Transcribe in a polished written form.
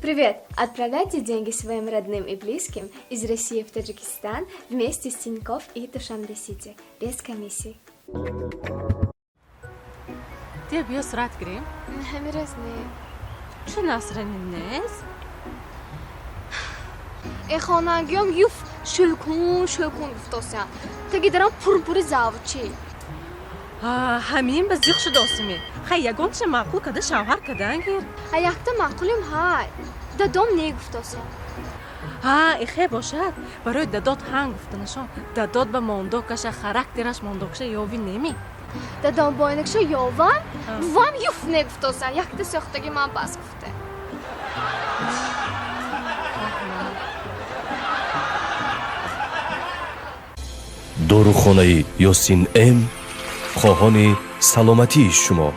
Привет! Отправляйте деньги своим родным и близким из России в Таджикистан вместе с Тинькофф и Душанбе-Сити без комиссий. Те, биё, сурат гирем. Ҳамираз не. Чӣ насрани нест? Э, хонагиём юф шӯлкун шӯлкун гуфтосиям. Таги дарам пурпури завучӣ. Ҳамин ба зиқ шудосими? Хай, ягонча маъқул када шавҳар кадан гир. А якта маъқулим ҳай. Дадом не гуфтосиям. Ҳа, ихе бошад, барои дадот ҳанг гуфтанашон. Дадот ба мондокаша, характераш мондокаша ёви неми? Дадом боинакша ёвам, бувам юф не гуфтосиям. Якта сохтаги ман бас гуфта. Дорухонаи Ёсин М хоҳони саломатии шумо.